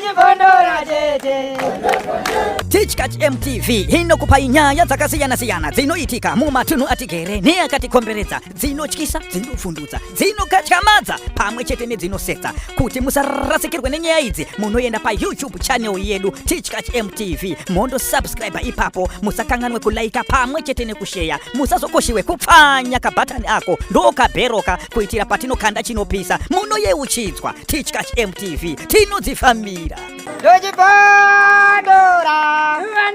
Ndochibondora chete. Tichkach MTV inokupai nyaya dzakasiyana-siyana dzinoitika mumatunhu atigere neakatikomberedza, dzinotyisa, dzinovhundutsa, dzinokatyamadza pamwe chete nedzinosetsa. Kuti musarasikirwe nenyaya idzi, munoenda paYouTube channel yedu Tichkach MTV, mondosubscribe ipapo. Musakanganwe kulaika pamwe chete nekusheya. Musazokoshiwe kupfanya kabhatani ako ndokabheroka kuitira patinokanda chinopisa munoyeuchidzwa. Tichkach MTV tinodzifambira. Ndochibondora.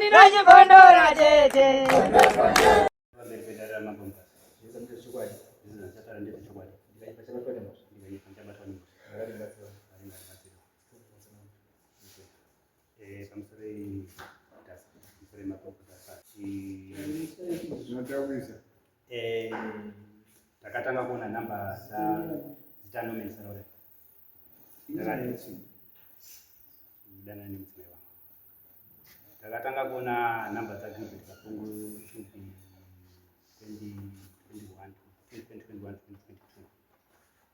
Ndochibondora chete. Pamberi pedare raMambo Mutasa. Zvese zvandataura ndezvechokwadi. Ndikanyepwa ndichabatwa nemhosva. Varingabatsirwa. Pamusoro Mutasa, pamusoro Mambo Mutasa. Takatanga kuona nhamba dzaZitanomeni Saraure. Ndakadana nemudzimai wangu. Takatanga kuona nhamba dzaGilbert Kapungu should be 2021, 2021, 2022.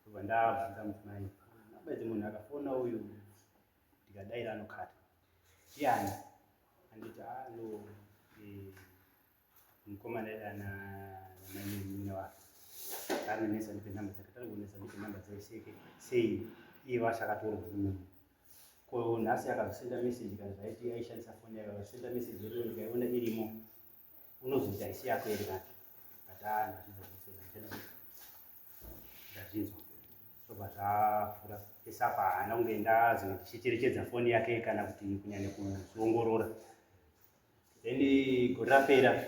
Ndobva ndabvunza mudzimai, nhamba idzi munhu akafona uyu ndikadaira anokata. Ndiani? Anditi ah no mukomana aidana namainini wake ari kunetsa ndipe nhamba dzake, tari kunetsa ndipe nhamba dzake sei iye wacho akatorwa nemunhu. Ko nhasi akazosenda message kana zvaiti aishandisa foni yake, akazosenda message iriyo ndikaiona irimo, unozoita haisi yako here kana? But ah ndazvinzwa zvese, ndazvinzwa. Zvobva zvapfuura pese apa haana kunge ndazonge ndichicherechedza foni yake kana kuti kunyanya kuzviongorora. Then gore rapera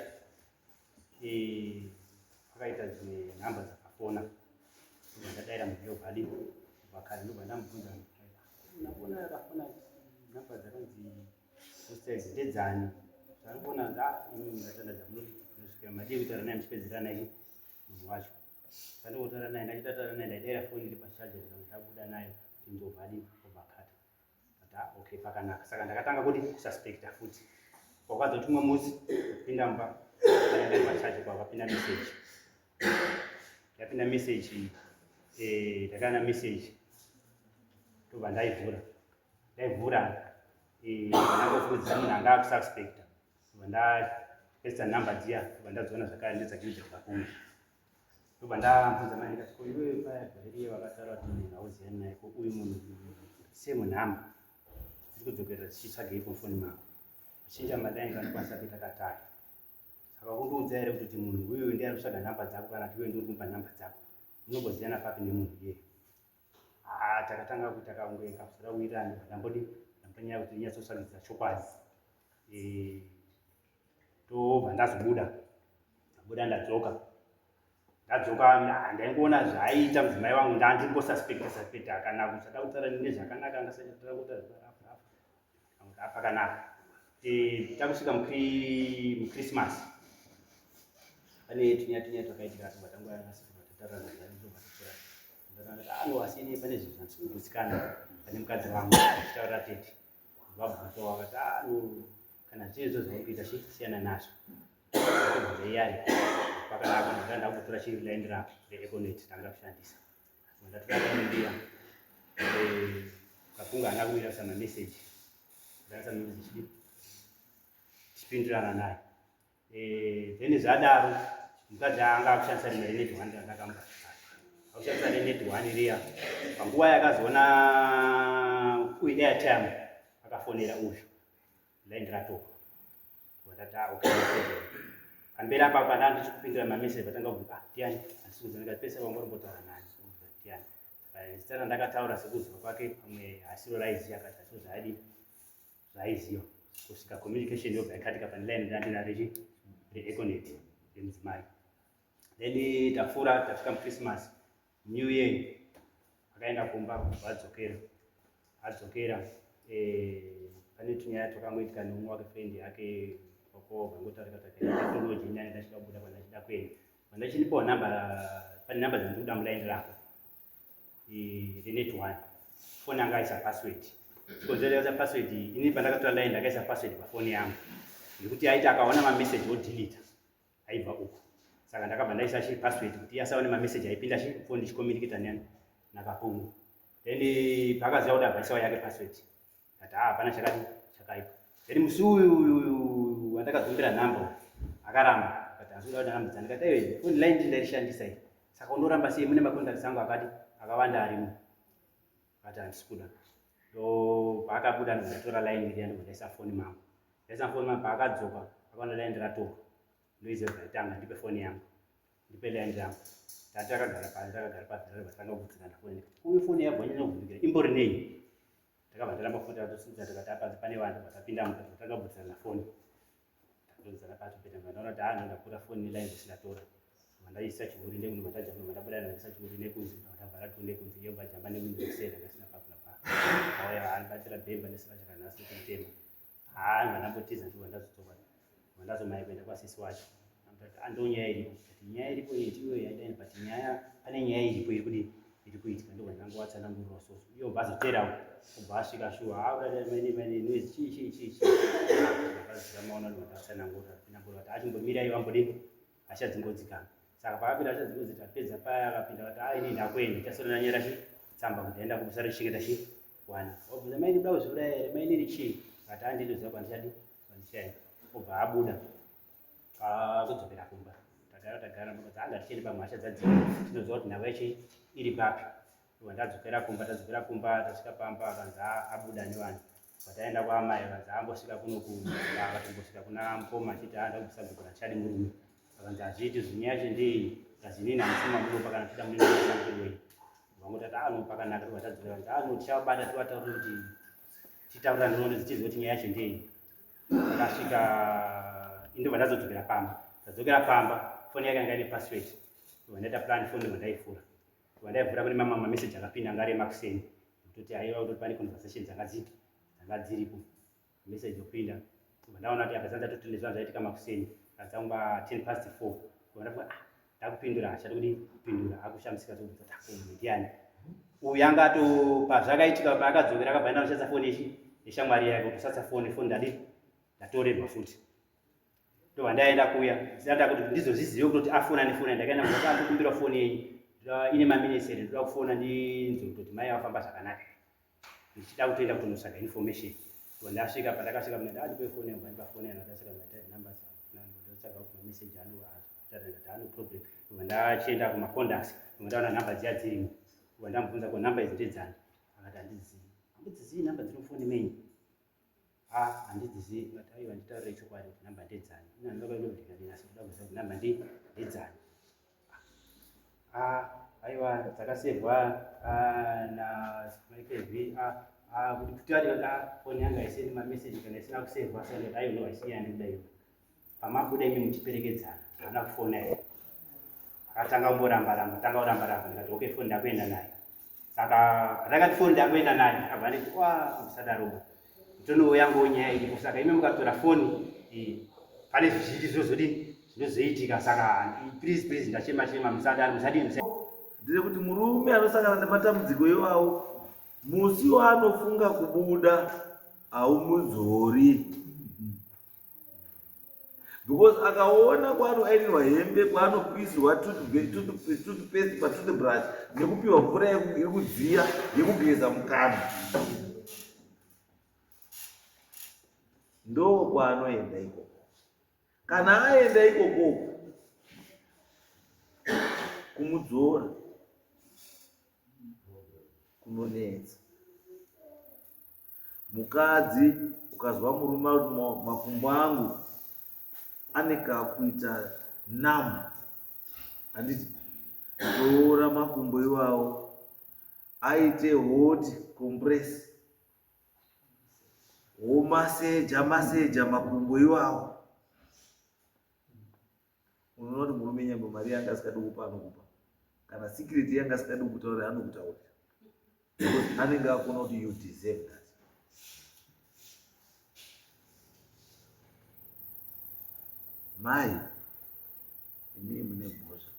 pakaita dzimwe nhamba dzakafona, ndobva ndadaira munhu yobva vakare, ndobva ndamubvunza, ndabona akafona nhamba dzakanzi hostels ndedzani? Zvaari kuona imi mungatandadza munosvikira madii kutaura naye muchipedzerana ichi munhu wacho. Pandikotaura naye, ndachitataura naye ndaidaira foni iri pachaja, ndikanga ndabuda nayo kuti ndobva adi obva kata. But ah, okay, pakanaka. Saka ndakatanga kuti kususpecta futi. Kwakazoti umwe musi kupinda mumba ndanga iri pachaja, kwakapinda message. Yapinda message, ndakaona message ndobva ndaivhura. Ndaivhura ndangofudzisa munhu anga akususpecta, ndobva ndapesta nhamba dziya, ndobva ndadziona zvakare ndedzaGilbert Kapungu. Ndobva ndabvunza mai ndikati, ko iwewe paya gore riye vakataura kuti munhu hauziyani naye, ko uyu munhu same nhamba dziri kudzokerera dzichitsvagei pamufoni mako? Achinja malaini kanokwanisa kuita katatu. Saka kundiudza here kuti munhu uyu ndiye ari kutsvaga nhamba dzako kana kuti iwe ndiuri kumupa nhamba dzako? Munomboziyana papi nemunhu iyeye? Ah, takatanga kuita kaunge kakusara wirirana, ndambodi ndambonyaya kuti ndinyatsotsvagidza chokwadi. Tobva ndazobuda, ndabuda ndadzoka, ndadzoka ndaingoona zvaiita mudzimai wangu, ndandingosuspecta suspecta kana kusada kutaura nezvakanaka, angasanyatsotaura kutaura pakanaka. Takusvika muChristmas pane tunyaya tunyaya twakaitika, tobva tangotaura, ano asi ini pane zvinhu zvandisi kugutsikana pane mukadzi wangu achitaurira tete. Vabvunza vakati ano kana zvichiri izvo zvauri kuita siyana nazvo. Ndobvunza iyari pakanaka, ndanga ndakutora chiri line rako reEconet tanga kushandisa. Ndatora line riya, Kapunga haana kumira kuisa mameseji, ndaisa mameseji tichipindirana naye. Then zvadaro mukadzi anga akushandisa rimwe renet one randakamupa, akushandisa renet one riya. Panguva yakazoona uyu airtime akafonera uyu, line ratorwa. Ndati ah, okay, no problem. Pamberi apa pana ndichikupindira mameseji vatanga kubva, ah ndiani? Handisi kuziva. Ndikati pese wanga urimbotaura nani? Ndiani? Saka zita randakataura sekuziva kwake pamwe hasiro raiziva, akati hasiro zvaadi zvaiziva, kusvika communication yobva yakatika pane line randina rechi reEconet remudzimai. Then tapfuura tasvika muChristmas, New Year, akaenda kumba kubva adzokera, adzokera pane tunyaya twakangoitika neumwe wake friend yake kwakogangotaurika technology nyaya ndachida kubuda kwandachida kuenda, vandachinipawo nhamba, pane nhamba dzandiri kuda mulaini rako renet one. Foni anga aisa password. Chikonzero chakaisa password, ini pandakatora line ndakaisa password pafoni yangu nekuti aiti akaona mameseji odelete aibva uku, saka ndakabva ndaisa chi password kuti iye asaone mameseji aipinda chi foni ndichicommunicata nani naKapungu. Then paakaziva kuti abva aisawo yake password. Ndikati haa hapana chakati chakaipa. Then musi uyu uyu uyu wandakazombira nhamba akaramba akati hanzi kuda nhamba dzani. Ndikati aiwa phone line ndini ndairishandisa iyi. Saka unoramba sei mune macontacts angu akati akawanda arimo. Akati handisi kuda. Ndo paakabuda ndobva ndatora line riya ndobva ndaisa foni mangu. Ndaisa foni mangu paakadzoka akaona line ratorwa. Ndoiziva zvaitanga ndipe foni yangu. Ndipe line rangu. Tati takagara pasi takagara pasi takatanga kubvunzana foni. Ndikati uyu foni yabva nyanya kuvhundukira imbori nei? Takabva taramba futi takatosimudza tikati apanze pane vanhu vakapinda mukati takatanga kubvunzana foni. Takatodzana pasi peta ndaona kuti haa ndakura foni neline zvese ndatora. Ndaisa chihuri nekunze ndajamba ndabuda ndaisa chihuri nekunze ndavhara door nekunze iyo bajamba newindow kuseri ndasina pakula pa. Auya andibatsira bhemba ndisina chakanhasi kutema. Haa ndambotiza ndibva ndazodzoka. Ndazomhanya kuenda kwasisi wacho. Andonyaya iripo. But nyaya iripo iyi ndiyo yaida but nyaya pane nyaya iripo iri kudii iri kuitika ndobva ndangovatsanangurira so iyo bva azoterawo kubva asvika shuwa haa udada mane mane noise chii chii chii chii ndakazira maona ndobva ndatsanangura ndinangura kuti achimbomirai vambodini achadzingodzikana saka paakapinda achadzingodzika tapedza paya akapinda akati haa ini ndakuenda tasona ndanyora chi tsamba kuti aenda kubasa rekuchengeta chi wana wabvunza maini kuda kuzviuraya here mainini chii akati haa ndinoziva kwandichadi kwandichaenda obva abuda akudzokera kumba tagara tagara mukadzi anga tichiende pamhasha dzadzika tinoziva kuti nhau yacho iri papi ndobva ndadzokera kumba tadzokera kumba tasvika pamba akanzi abuda nevanhu pataenda kwaamai akanzi ambosvika kunoku akatombosvika kuna mukoma achiti aenda kubvisa gupura ndichadi murume akanzi hazviiti zvinyaya yacho ndei kazi inini handisima munopa kana tida muneneiwei vangoti ati ano pakanaka ndobva tadzokera kanzi ano tichavabata tivataurire kuti titaurira ndinoone tichiziva kuti nyaya yacho ndei Ndakasvika indobva ndazodzokera pamba. Ndadzokera pamba foni yake yanga ine password. Ndobva ndaita plan foni ndobva ndaivhura. Ndobva ndaivhura kune mamwe mamessage akapinda anga ari emakuseni. Kutoti aiwa kutoti pane conversation dzanga dziri dzanga dziripo. Message yopinda. Ndobva ndaona kuti apa dzanga dzatoti nezvanhu zvaitika makuseni. Dzangwa 10 past 4. Ndobva ndafunga ah ndakupindura haachadi kudii kupindura akushamisika zvekubvunza kuti ako munhu ndiani uyu anga ato pazvakaitika paakadzokera akabva aenda noshandisa foni yechi yeshamwari yake kutosatsa foni foni ndadii ndatorerwa futi ndobva ndaenda kuya ndisati kuti ndizozvizive kutoti afona nefoni ndakaenda kuti atokumbira foni yenyu ine maminitsi here ndoda kufona ndinzwe kutoti mai vafamba zvakanaka ndichida kutoenda kutonotsvaga information so ndasvika pandakasvika mune ndati kwefoni yangu andipa foni yangu ndasvika mune numbers ndotsvaga kuma message ano ndati ano problem ndobva ndachienda kuma contacts ndobva ndaona number dziya dzirimo ndobva ndamubvunza ko number idzi ndedzani akati handidzizivi handidzizivi number dziri mufoni menyu ha handidzizivi ndikati aiwa nditaurire chokwadi kuti number ndedzani inandokainodikadinasi kuda kuziva kuti number ndedzani Ah, aiwa dzakasevhwa ah, na Michael ah, ah, kuti kuti ati ah, foni yanga isina mameseji kana isina kusevhwa saka aiwa no haisi nyaya ndikuda iyo pamabuda imi muchiperekedzana haana kufona here akatanga kumboramba ramba tanga kuramba ramba ndikati okay foni ndakuenda nayo saka pandakati foni ndakuenda nayo akabva anditi wa musadaroba Tonowo yangu nyaya iripo saka imi mukatora foni pane zvizhinji zvinozodini zvinozoitika saka please please ndachema chema musadaro musadini ndere kuti murume anosangana nematambudziko iwawo musi waanofunga kubuda haumudzori because akaona kwaanoairinwa hembe kwaanopisirwa toothpaste patoothbrush nekupiwa mvura yekudziya yekugeza mukanwa ndo kwaanoenda ikoko kana aenda ikoko kumudzora kunonetsa mukadzi ukazwa murume kuti makumbo angu ane kakuita nam handiti tora makumbo iwawo aite hot compress womaseja maseja makumbo iwawo unoona kuti murume nyangwe mari yanga asikadi kupa anokupa kana secret yanga asikadi kutaurira anokutaurira because anenge akuona kuti you deserve that mai imii mune mhosva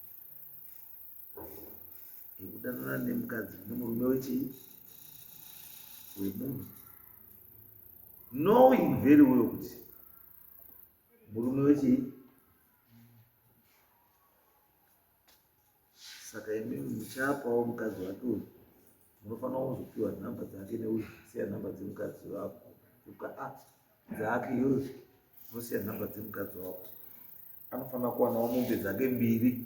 yekudanana nemukadzi nemurume wechii wemunhu knowing very well kuti murume wechii saka imi muchapawo mukadzi wake uyu Munofanira kuzopiwa nhamba dzake neuyu, siya nhamba dzemukadzi wako. Dzake iyoyo, unosiya nhamba dzemukadzi wako. Anofanira kuwanawo mombe dzake mbiri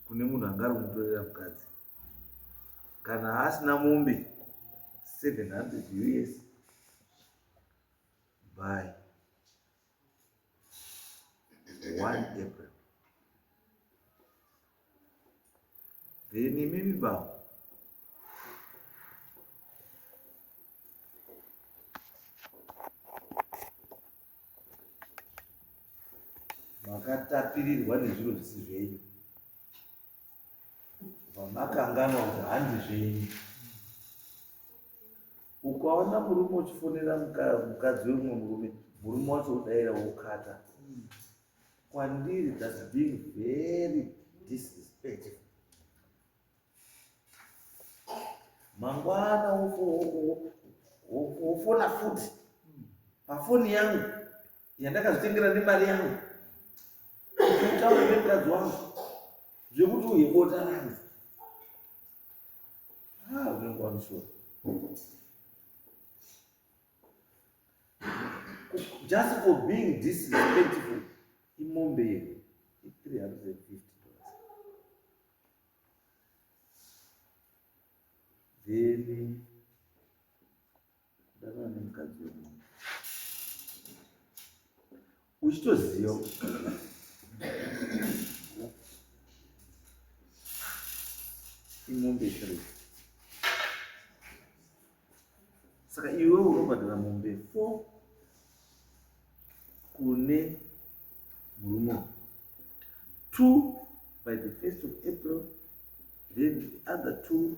kune munhu anga ari kumutorera mukadzi. Kana asina mombe 700 US by 1 April. Then imimi baba makatapirirwa nezviro zvisi zvenyu, vamakanganwa kuti handi zvenyu. Ukaona murume uchifonera mukadzi wemumwe murume, murume wacho udaira wokata kwandiri, that's being very disrespectful. Mangwana wofona futi pafoni yangu yandakazvitengera nemari yangu, utaure nemukadzi wangu zvekuti uye bota rangu, unenge wamushora. Just for being disrespectful, imombe yedu i$350. Then kudanana nemukadzi wemunhu uchitoziva imombe 3. Saka iwe unobhadhara mombe 4 kune murume, 2 by the 1st of April, then the other 2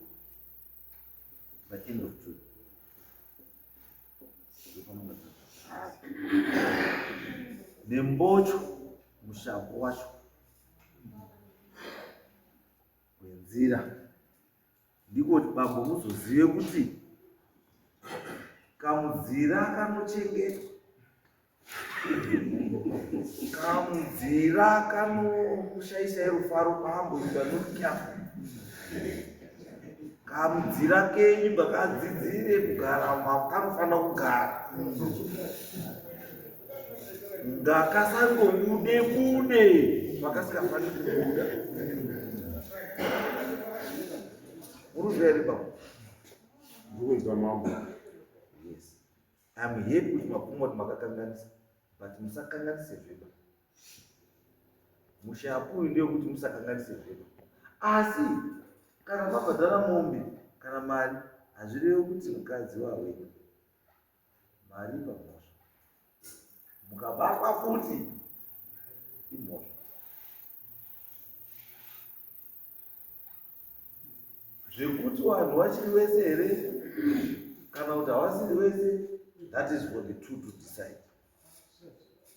by end of June. Nembocho mushango wacho wenzira, ndiko kuti bambo muzozive kuti kamudzira kanochengetwa, kamudzira kanokushaisai rufaro. Bambo, you are not careful, kamudzira kenyu ngakadzidzire kugara makanofanira kugara, ngakasangobude bude pakasingafaniri kubuda. Muruziva here, baba? Ndikunzwa, mambo. Yes, I'm happy kuti mapfuma kuti makakanganisa, but musakanganise zveba. Mushapu uyu ndeyekuti musakanganise zveba. Asi kana mabhadhara mombe kana mari, hazvirevi kuti mukadzi wawenyu. Mari pamhosva, mukabatwa futi imhosva. Zvekuti vanhu vachiri vese here kana kuti havasiri vese, that is for the two to decide,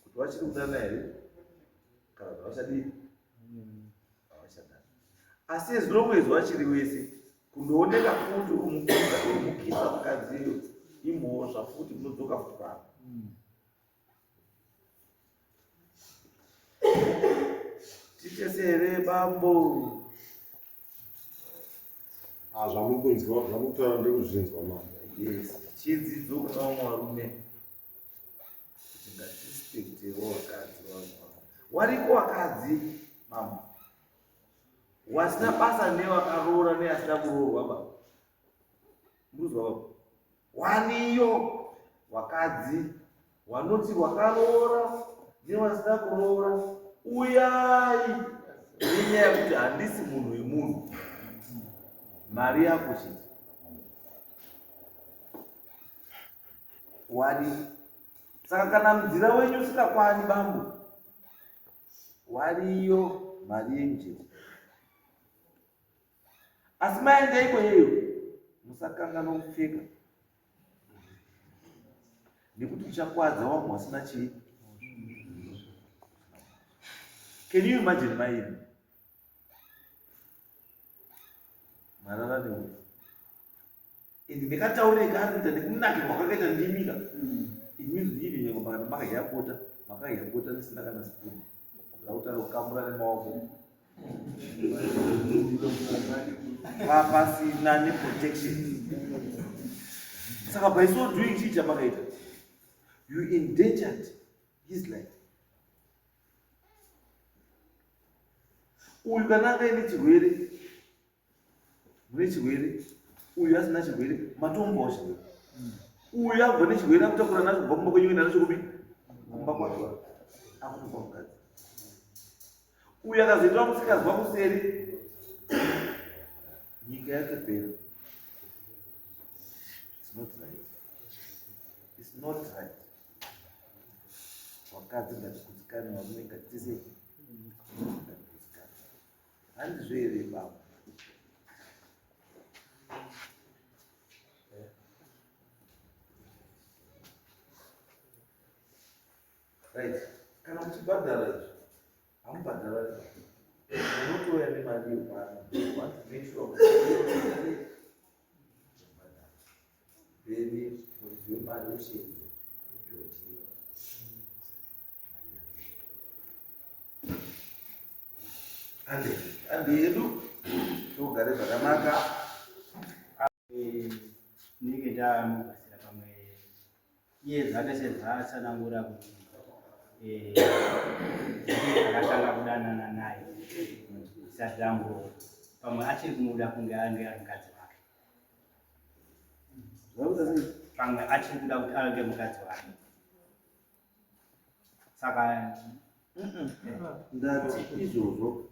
kuti vachiri kudana here kana kuti havachadii, havachadana. Asi as long as vachiri wese, kundooneka futi uri mukisa mukadzi iyo imhosva futi, munodzoka futi pano. Tichese here, bambo? Ah, zvamukunzwa, zvamukutaura ndekuzvinzwa, mambo. Yes, chidzidzo kuna vamwe varume kuti ngatirespektewo vakadzi vamwe. Wariko vakadzi, mambo, wasina basa nevakaroora neasina kuroorwa. Ba muruzwa, baba, waniyo wakadzi wanoti wakaroora newasina kuroora uyai, nenyaya yekuti handisi munhu wemunhu, mari yako chete. Wadi saka kana mudzira wenyu usikakwani, bambo, wariyo mari yenyu chete. Asi maenda ikweyo, musakanganwa kupfeka, nekuti uchakwadza wamwe wasina chii. Can you imagine maini marara neuyu and nekataurire kaari kuita nekunakirwa kwakaita ndimika? It means even nyange makati makadya bota, makadya bota risina kana spoon, kuda kutaura kukamura nemaoko. Pasina neprotection. Saka by so doing chii chamakaita? You endangered his life. Uyu kana anga aine chirwere, mune chirwere, uyu asina chirwere, matomupawo chirwere. Uyu abva nechirwere akutakura nacho kubva kumba kwenyu kuenda nacho kupi? Kumba kwake. Akutopa mukadzi. Uyu akazoitwa musikazwa kuseri, nyika yatopera. It's not right. It's not right. Vakadzi ngatigutsikane, varume ngatise ngatigutsikane. Handizvo here baba? Right. Kana muchibhadhara izvi, hamubhadhara munotouya nemari yepano. Want to make sure kuti then muridzi wemari osheedzwa opiwa chii mari yake. Ande, ande yedu togare zvakanaka. Ndinenge ndamubatsira pamwe iye zvake sezvaatsanangura kuti ndiye akatanga kudanana naye isati rangu pamwe achiri kumuda kunge ange ari mukadzi wake, pamwe achiri kuda kuti ange mukadzi wake, saka Ndati izvozvo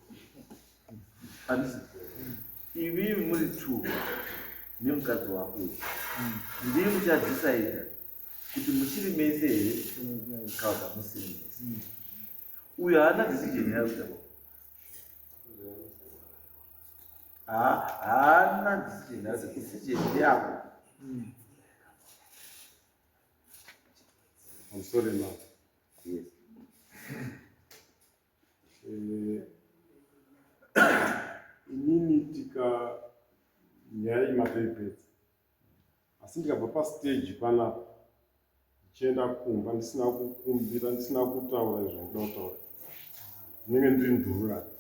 handisi imimi muri two nemukadzi wako uyu ndii muchadhisaida kuti muchiri mese here kana kuti hamusiri mese. Uyu haana decision yaari kuita, haana decision yaari kuita, decision ndeyako. I'm sorry now. Yes. Inini tika nyaya iyi matoipedza, asi ndikabva pastage panapa ndichienda kumba ndisina kukumbira, ndisina kutaura izvo ndinoda kutaura, ndinenge ndiri ndururani.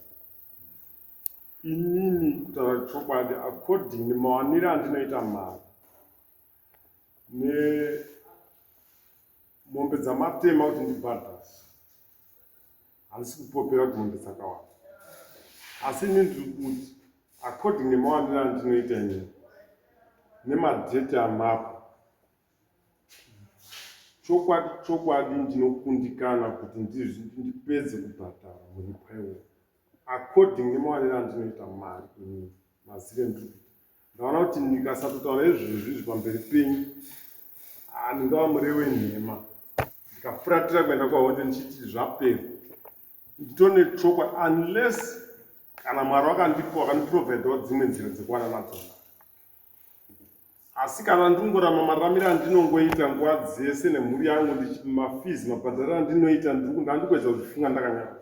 Inini kutaura chokwadi, according mawaniro andinoita mari nemombe dzamatema kuti ndibhadhare, handisi kupopera kuti mombe dzakawanda, asi ini ndiri kuti according nemawaniro andinoita inini nemadheti amapa, chokwadi chokwadi ndinokundikana kuti ndipedze kubhadhara muripo iwowo according nemawaniro andinoita mari inini. Mazire ndiri kuita, ndaona kuti ndikasatotaura izvozvi izvi pamberi penyu, ndingava murevi wenhema ndikafuratira kuenda kwahonde ndichiti zvapera. Nditone chokwadi unless kana Mwari wakandipa, wakandiprovaidawo dzimwe nzira dzekuwana nadzo mari. Asi kana ndingorama mararamiro andinongoita nguva dzese nemhuri yangu, mafees mabhadhariro andinoita, ndandikuedza kuzvifunga ndakanyara,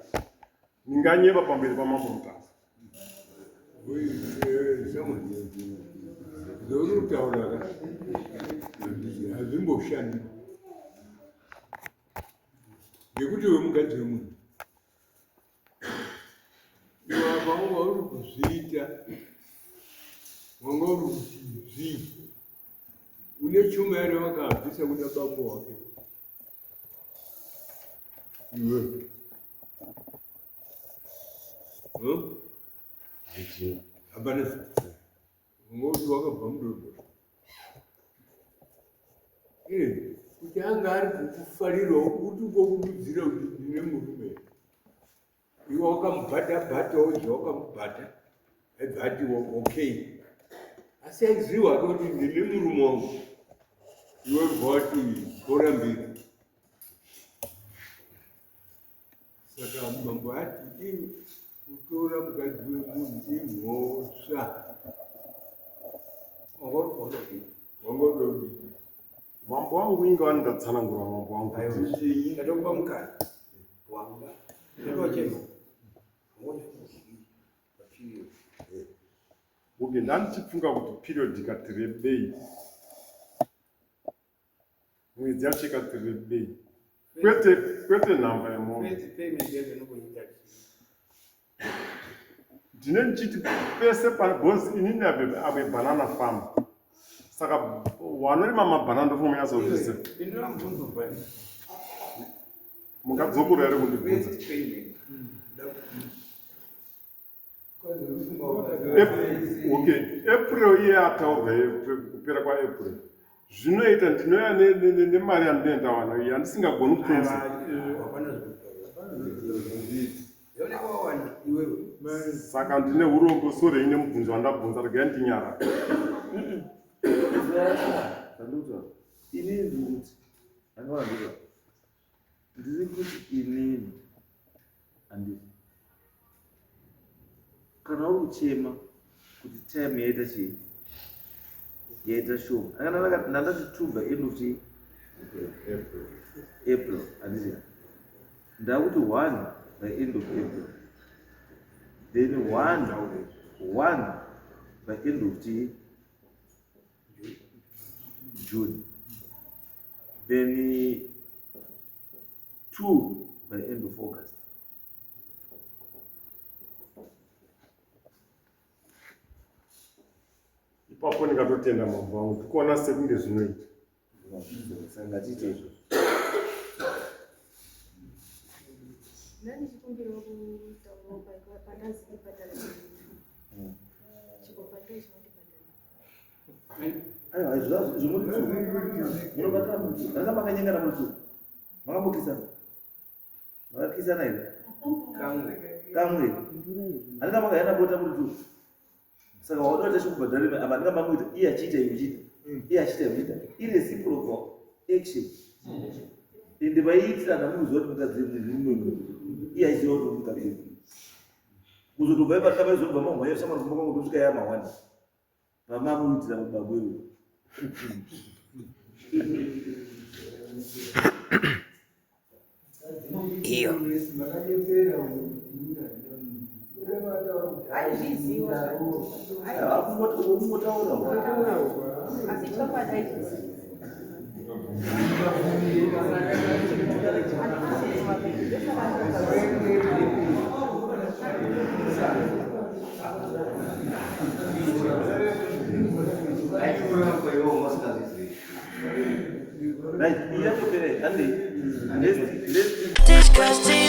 ndinganyeba pamberi paMambo Mutasa. Zvauri kutaura ka hazvimboshandi ngekuti iwe mukadzi wemunhu, iwe apa wanga uri kuzviita, wanga uri kuti zvii, une chuma here wakabvisa kuna bambo wake iwe? Hapana, ungoti wakabva mudodo kuti anga ari kukufarirawo kuti ukokududzira kuti ndine murume, iwe wakamubhata bhatawo zvawakamubhata, aibva ati okay, asi aiziva ake kuti ndine murume wangu, iwe bva wati bhora mbiri. Saka mambo ati kutora mukadzi wemunhu imhosva. Wanga uda kudii? Mambo wangu, inga vanondatsanangura mambo wangu kuti Ndatokupa mukana wanga ndatochema. Okay, ndandichifunga kuti period ikati rebei, mwedzi yacho ikati rebei, kwete nhamba yemombe. First payment yacho inokuita. Ndine ndichiti pese because inini am a banana farm saka wanorima mabhanana ndofunga munyatsoziva. Mungadzokura here kundibvunza? Okay, April iye ataurwa kupera kwaApril zvinoita ndinoya nemari yandinenge ndawana iyi yandisingagoni kutonzi saka ndine urombo sorei nemubvunzo wandabvunza regai ndinyara. Inini ndikuti andinoona ndiri kuti inini handiti kana uri kuchema kuti time yaita chii yaita shoma akana ndandati two by end of chii April handiti ndakuti one by end of April then one one by end of chii June then 2 by end of August. Ipapo ndingatotenda mambo vangu ndikuona sekunge zvinoita. Saka ngatiite izvozvo. Ndandichikumbirawo kutaurawo pandazi ndibhadhara chikobhadhara chinondibhadhara. Aiwa, izvo muri munobatana muri two. Ndanga makanyengana muri two. Makambokisana? Makakisana here? Kamwe. Kamwe. Handinga makayana bota muri two. Saka wauda kuita chekubhadhara apa handinga mamuita iye achiita iwe uchiita. Iye achiita iwe uchiita. Ireciprocal action. Ende vaiitirana mukuziva kuti mukadzi mumwe iye achiziva kuti mukadzi. Kuzotobva ipapo vaizobva mamhanya shamwari kumba kwangu tosvika yamahwani. Vamamuitira mubabwe uyu. Iyo. Aizviziva. Kungotaura. Asi chokwadi aizviziva. Right, iyatopera handei. Let's Disgusting.